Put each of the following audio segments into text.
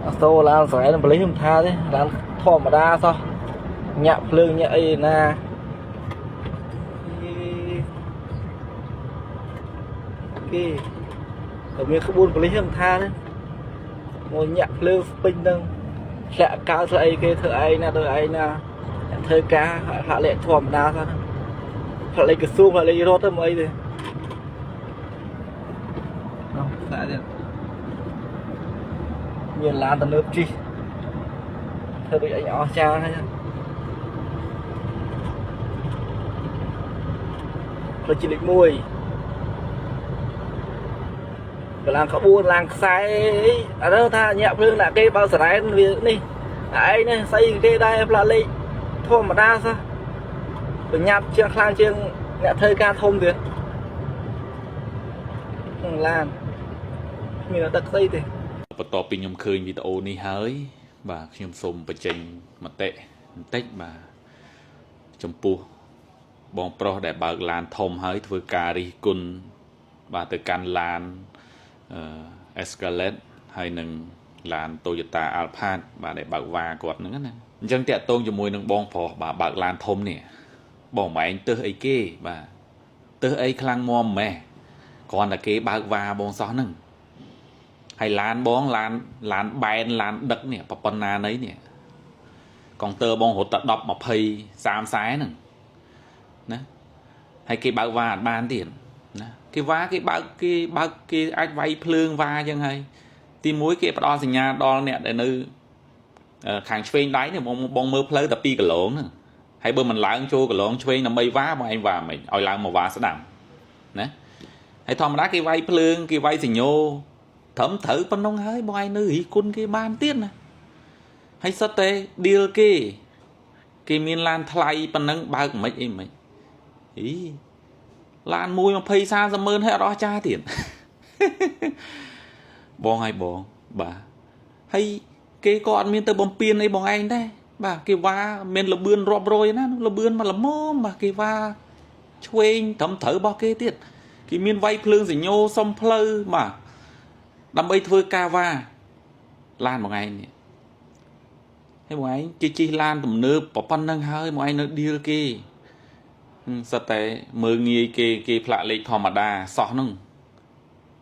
អត់សូឡានស្រែនឹងប៉ូលីសមិនថាទេឡានធម្មតាសោះញាក់ភ្លើងញាក់អីណាគេតែមានក្បួនប៉ូលីសមិនថាទេមកញាក់ភ្លើងស្ពេញនឹងធ្លាក់កៅធ្វើអីគេធ្វើឯងណាទៅឯងណាអ្នកធ្វើការហាក់លេខធម្មតាសោះផ្លាកលេខក្រសួងផ្លាកលេខរដ្ឋទៅមកអីទេនោះស្អាតទៀតមានឡានទំនើបជិះធ្វើដូចអញអស់ចាហើយផ្លូវជាតិលេខ1កន្លងក្បួនឡានខ្សែអីអានោះថាញាក់ភ្លើងដាក់គេបើសារ៉ែនវានេះឯងនេះស្អីគេដែរផ្លាកលេខធម្មតាសោះបញ្ញាប់ជាងខ្លាំងជាងអ្នកធ្វើការធំទៀតក្នុងឡានមានតែដឹកស្អីទេ បន្ទាប់ពីខ្ញុំឃើញវីដេអូនេះហើយ បាទខ្ញុំសូមបញ្ចេញមតិបន្តិចបាទចំពោះបងប្រុសដែលបើកឡានធំហើយធ្វើការរិះគន់បាទទៅកាន់ឡានអឺ Escalade ហើយនឹងឡាន Toyota Alphard បាទដែលបើកវ៉ាគាត់ហ្នឹងណាអញ្ចឹងតាក់ទងជាមួយនឹងបងប្រុសបាទបើកឡានធំនេះបងម៉ែងទើសអីគេបាទទើសអីខ្លាំងមាំម៉េះគ្រាន់តែគេបើកវ៉ាបងសោះហ្នឹង ហើយឡានបងឡានឡានបែនឡានដឹកនេះប្រប៉ុណ្ណាណីនេះកុងទ័របងរត់តែ10 20 30 40ហ្នឹងណាហើយគេបើកវ៉ាអត់បានទៀតណាគេវ៉ាគេបើកគេបើកគេអាចវាយភ្លើងវ៉ាអញ្ចឹងហើយទីមួយគេផ្ដល់សញ្ញាដល់អ្នកដែលនៅខាងឆ្វេងដៃនេះបងបងមើលផ្លូវតែ2គីឡូហ្នឹងហើយបើមិនឡើងចូលគីឡូឆ្វេងដើម្បីវ៉ាបងឯងវ៉ាមិនឲ្យឡើងមកវ៉ាស្ដាំណាហើយធម្មតាគេវាយភ្លើងគេវាយសញ្ញោ ត្រឹមត្រូវប៉ុណ្ណឹងហើយបងឯងនៅរិះគន់គេបានទៀតណាហើយសុទ្ធតែឌៀលគេគេមានឡានថ្លៃប៉ុណ្ណឹងបើកមិនអីមិនអីឡានមួយ20 30ម៉ឺនហើយអត់អស់ចាទៀត បងហើយបងបាទហើយគេក៏អត់មានទៅបំពេញអីបងឯងដែរបាទគេវ៉ាមានលបឿនរាប់រយណាលបឿនមកល្មមបាទគេវ៉ាឆ្វេងត្រឹមត្រូវរបស់គេទៀតគេមានវាយភ្លើងសញ្ញោសុំផ្លូវបាទ ដើម្បីធ្វើការវ៉ាឡានមួយថ្ងៃនេះហើយមួយឯងគេជិះឡានទំនើបប៉ុណ្្នឹងហើយមួយឯងនៅឌៀលគេសិតតែមើងងាយគេគេផ្លាកលេខធម្មតាសោះហ្នឹង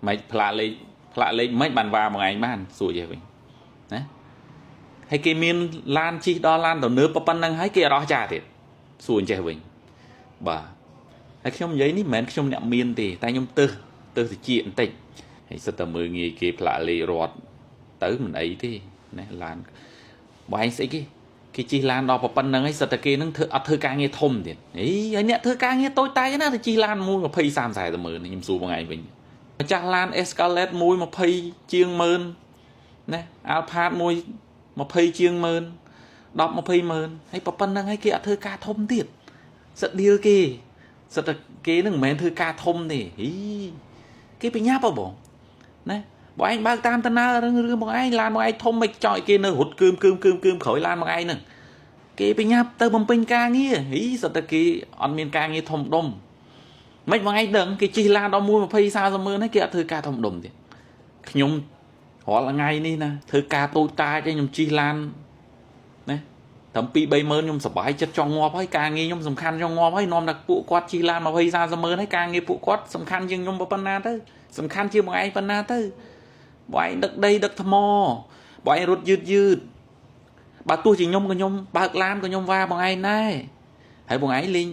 មិនផ្លាកលេខផ្លាកលេខមិនបានវ៉ាមួយឯងបានសួរចេះវិញណាហើយគេមានឡានជិះដល់ឡានទំនើបប៉ុណ្្នឹងហើយគេអត់អស់ចាទៀតសួរចេះវិញបាទហើយខ្ញុំនិយាយនេះមិនមែនខ្ញុំអ្នកមានទេតែខ្ញុំទើសទើសតិចបន្តិច ហើយសិតតែមើងងាយគេផ្លាកលេខរត់ទៅមិនអីទេណាឡានបងឯងស្អីគេគេជិះឡានដល់ប៉ុណ្្នឹងហើយសិតតែគេនឹងធ្វើអត់ធ្វើការងារធំទៀតអីហើយអ្នកធ្វើការងារតូចតាចណាទៅជិះឡានមួយ20 30 40ម៉ឺនខ្ញុំសួរបងឯងវិញម្ចាស់ឡាន Escalade មួយ20ជាងម៉ឺនណា Alphard មួយ20ជាងម៉ឺន10 20ម៉ឺនហើយប៉ុណ្្នឹងហើយគេអត់ធ្វើការធំទៀតសិតឌៀលគេសិតតែគេនឹងមិនមែនធ្វើការធំទេហីគេបញ្ញាប់ហ៎បង ណាបងឯងបើកតាមដំណើររឿងរឿងបងឯងឡានបងឯងធំមិនចោយគេនៅរត់គើមគើមគើមគើមក្រោយឡានបងឯងហ្នឹងគេបញ្ញាប់ទៅបំពេញការងារហីសត្វតែគេអត់មានការងារធំដុំមិនបងឯងដឹងគេជិះឡានដល់1 20 40ម៉ឺនហើយគេអត់ធ្វើការធំដុំទៀតខ្ញុំរាល់ថ្ងៃនេះណាធ្វើការតូចតាចឯងខ្ញុំជិះឡានណាត្រឹម2 3ម៉ឺនខ្ញុំសប្បាយចិត្តចង់ងាប់ហើយការងារខ្ញុំសំខាន់ចង់ងាប់ហើយនាំតែពួកគាត់ជិះឡាន20 30ម៉ឺនហើយការងារពួកគាត់សំខាន់ជាងខ្ញុំប៉ុណ្ណាទៅសំខាន់ជាងបងឯងប៉ុណ្ណាទៅបងឯងដឹកដីដឹកថ្មបងឯងរត់យឺតយឺតបើទោះជាខ្ញុំក៏ខ្ញុំបើកឡានក៏ខ្ញុំវ៉ាបងឯងដែរហើយបងឯងលេង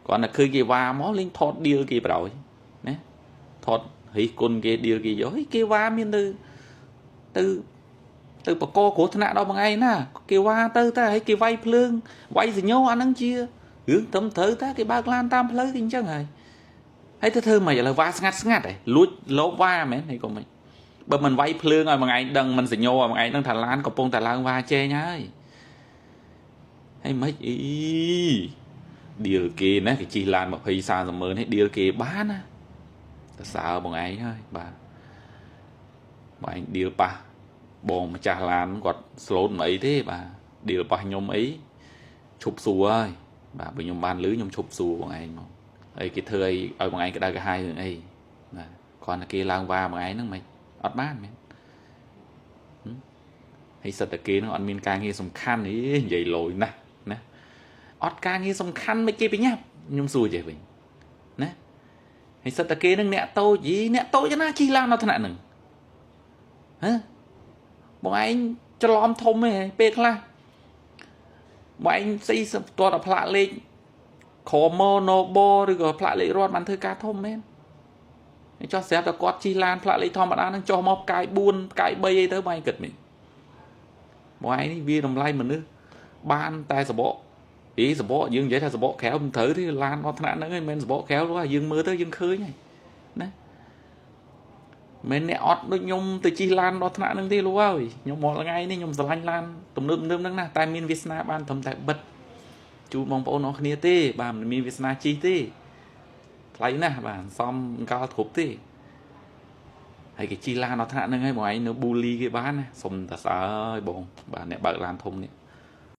គ្រាន់តែឃើញគេវ៉ាមកលេងថតឌៀលគេប្រោយណាថតរិះគន់គេឌៀលគេយកគេវ៉ាមានទៅទៅទៅបកកគ្រោះថ្នាក់ដល់បងឯងណាគេវ៉ាទៅតែហើយគេវាយភ្លើងវាយសញ្ញោអាហ្នឹងជារឿងត្រឹមត្រូវតែគេបើកឡានតាមផ្លូវគេអញ្ចឹងហើយហើយទៅធ្វើម៉េចឥឡូវវ៉ាស្ងាត់ស្ងាត់ហ៎លួចលោបវ៉ាមែនហើយក៏មិនបើមិនវាយភ្លើងឲ្យមួយថ្ងៃដឹងមិនសញ្ញោឲ្យមួយថ្ងៃដឹងថាឡានកំពុងតែឡើងវ៉ាជែងហើយហើយមិនអីឌៀលគេណាគេជិះឡាន20 30ម៉ឺនហើយឌៀលគេបានណាតសើបងឯងហើយបាទបងឯងឌៀលប៉ះបងម្ចាស់ឡានគាត់ស្លូតមិនអីទេបាទឌៀលប៉ះខ្ញុំអីឈប់សួរហើយបាទបើខ្ញុំបានលឺខ្ញុំឈប់សួរបងឯងមកអីគេធ្វើអីឲ្យបងឯងក្តៅក្រហាយរឿងអីបាទគ្រាន់តែគេឡើងវ៉ាបងឯងហ្នឹងមិនអត់បានមែន ហើយសិតតែគេនឹងអត់មានការងារសំខាន់ទេនិយាយលយណាស់ណាអត់ការងារសំខាន់មិនគេបញ្ញាប់ខ្ញុំសួរចេះវិញណាហើយសិតតែគេនឹងអ្នកតូចយីអ្នកតូចណាជិះឡានដល់ថ្នាក់ហ្នឹងហ៎បងឯងច្រឡំធំឯងពេលខ្លះបងឯងស៊ីស្ទាត់តែផ្លាកលេខក្រមណបឬក៏ផ្លាកលេខរត់បានធ្វើការធំមែនហើយចោះស្រាប់តែគាត់ជិះឡានផ្លាកលេខធម្មតាហ្នឹងចុះមកផ្កាយ4ផ្កាយ3អីទៅបងឯងគិតមិនបងឯងនេះវាតម្លៃមនុស្សបានតែសបកអីសបកយើងនិយាយថាសបកក្រៅមិនត្រូវទេឡានដល់ថ្នាក់ហ្នឹងឯងមិនមែនសបកក្រៅទេយើងមើលទៅយើងឃើញហើយណាមិនអ្នកអត់ដូចខ្ញុំទៅជិះឡានដល់ថ្នាក់ហ្នឹងទេលោកអើយខ្ញុំមកថ្ងៃនេះខ្ញុំស្រឡាញ់ឡានទំនើបទំនើបហ្នឹងណាតែមានវាសនាបានត្រឹមតែបិទជូនបងប្អូនអរគ្នាទេបាទមិនមានវាសនាជិះទេថ្លៃណាស់បាទសំអង្កលគ្រប់ទេហើយគេជិះឡានដល់ថ្នាក់ហ្នឹងហើយបងឯងនៅប៊ូលីគេបានណាសុំតែសើយបងបាទអ្នកបើកឡានធំនេះ។